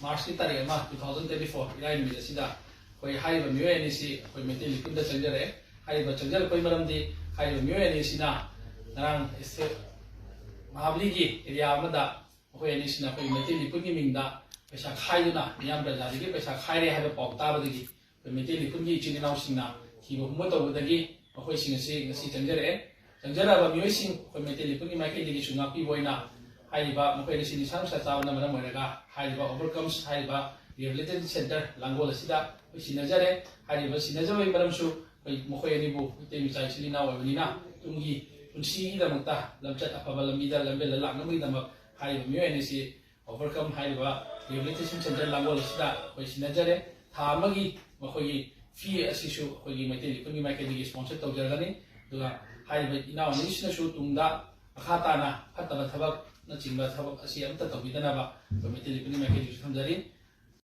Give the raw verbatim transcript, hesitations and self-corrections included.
ꯃꯥꯔꯆꯀꯤ ꯇꯥꯔꯤꯛ ꯑꯃ, two thousand twenty four, ꯏꯔꯥꯏ ꯅꯨꯃꯤꯠ ꯑꯁꯤꯗ ꯑꯩꯈꯣꯏ ꯍꯥꯏꯔꯤꯕ ꯃꯤꯑꯣꯏ ꯑꯅꯤꯁꯤ ꯑꯩꯈꯣꯏ ꯃꯩꯇꯩ ꯂꯤꯄꯨꯟꯗ ꯆꯪꯖꯔꯛꯑꯦ꯫ ꯍꯥꯏꯔꯤꯕ ꯆꯪꯖꯔꯛꯄꯒꯤ ꯃꯔꯝꯗꯤ ꯍꯥꯏꯔꯤꯕ ꯃꯤꯑꯣꯏ ꯑꯅꯤꯁꯤꯅ ꯉꯔꯥꯡ ꯏꯁꯇꯦꯠ ꯃꯍꯥꯕꯂꯤꯒꯤ ꯑꯦꯔꯤꯌꯥ ꯑꯃꯗ ꯃꯈꯣꯏ ꯑꯅꯤꯁꯤꯅ ꯑꯩꯈꯣꯏ ꯃꯩꯇꯩ ꯂꯤꯄꯨꯟꯒꯤ ꯃꯤꯡꯗ ꯄꯩꯁꯥ ꯈꯥꯏꯗꯨꯅ ꯃꯤꯌꯥꯝ ꯄ꯭ꯔꯖꯥꯗꯒꯤ ꯄꯩꯁꯥ ꯈꯥꯏꯔꯦ ꯍꯥꯏꯕ ꯄꯥꯎ ꯇꯥꯕꯗꯒꯤ ꯑꯩꯈꯣꯏ ꯃꯩꯇꯩ ꯂꯤꯄꯨꯟꯒꯤ ꯏꯆꯤꯜ ꯏꯅꯥꯎꯁꯤꯡꯅ ꯊꯤꯕ ꯍꯨꯝꯕ ꯇꯧꯕꯗꯒꯤ ꯃꯈꯣꯏꯁꯤꯡ ꯑꯁꯤ ꯉꯁꯤ ꯆꯪꯖꯔꯛꯑꯦ꯫ ꯆꯪꯖꯔꯛꯑꯕ ꯃꯤꯑꯣꯏꯁꯤꯡ ꯑꯩꯈꯣꯏ ꯃꯩꯇꯩ ꯂꯤꯄꯨꯟꯒꯤ ꯃꯥꯏꯀꯩꯗꯒꯤꯁꯨ ꯉꯥꯛꯄꯤꯕ ꯑꯣꯏꯅ ꯍꯥꯏꯔꯤꯕ ꯃꯈꯣꯏ ꯑꯁꯤ ꯅꯤꯁꯥ ꯅꯨꯡꯁꯥ ꯆꯥꯕꯅ ꯃꯔꯝ ꯑꯣꯏꯔꯒ ꯍꯥꯏꯔꯤꯕ ꯑꯣꯚꯔꯀꯝꯁ ꯍꯥꯏꯔꯤꯕ ꯔꯤꯍꯦꯕꯤꯂꯤꯇꯦꯁꯟ ꯁꯦꯟꯇꯔ ꯂꯥꯡꯒꯣꯜ ꯑꯁꯤꯗ ꯑꯩꯈꯣꯏ ꯁꯤꯟꯅꯖꯔꯦ꯫ ꯍꯥꯏꯔꯤꯕ ꯁꯤꯟꯅꯖꯕꯒꯤ ꯃꯔꯝꯁꯨ ꯑꯩꯈꯣꯏ ꯃꯈꯣꯏ ꯑꯅꯤꯕꯨ ꯃꯩꯇꯩ ꯃꯆꯥ ꯏꯆꯤꯜ ꯏꯅꯥꯎ ꯑꯣꯏꯕꯅꯤꯅ ꯇꯨꯡꯒꯤ ꯄꯨꯟꯁꯤꯒꯤꯗꯃꯛꯇ ꯂꯝꯆꯠ ꯑꯐꯕ ꯂꯝꯕꯤꯗ ꯂꯝꯕꯦꯜꯗ ꯂꯥꯛꯅꯕꯒꯤꯗꯃꯛ ꯍꯥꯏꯔꯤꯕ ꯃꯤꯑꯣꯏ ꯑꯅꯤꯁꯤ ꯑꯣꯚꯔꯀꯝ ꯍꯥꯏꯔꯤꯕ ꯔꯤꯍꯦꯕꯤꯂꯤꯇꯦꯁꯟ ꯁꯦꯟꯇꯔ ꯂꯥꯡꯒꯣꯜ ꯑꯁꯤꯗ ꯑꯩꯈꯣꯏ ꯁꯤꯟꯅꯖꯔꯦ꯫ ꯊꯥ ꯑꯃꯒꯤ ꯃꯈꯣꯏꯒꯤ ꯐꯤ ꯑꯁꯤꯁꯨ ꯑꯩꯈꯣꯏꯒꯤ ꯃꯩꯇꯩ ꯂꯤꯄꯨꯟꯒꯤ ꯃꯥꯏꯀꯩꯗꯒꯤ ꯁ꯭ꯄꯣꯟꯁꯔ ꯇꯧꯖꯔꯒꯅꯤ꯫ ꯑꯗꯨꯒ ꯍꯥꯏꯔꯤꯕ ꯏꯅꯥꯎ ꯑꯅꯤꯁꯤꯅꯁꯨ ꯇꯨꯡꯗ ꯃꯈꯥ ꯇꯥꯅ ꯐꯠꯇꯕ ꯊꯕꯛꯅꯆꯤꯡꯕ ꯊꯕꯛ ꯑꯁꯤ ꯑꯃꯠꯇ ꯇꯧꯕꯤꯗꯅꯕ ꯑꯩꯈꯣꯏ ꯃꯩꯇꯩ ꯂꯤꯄꯨꯟꯒꯤ ꯃꯥꯏꯀꯩꯗꯒꯤꯁꯨ ꯊꯝꯖꯔꯤ꯫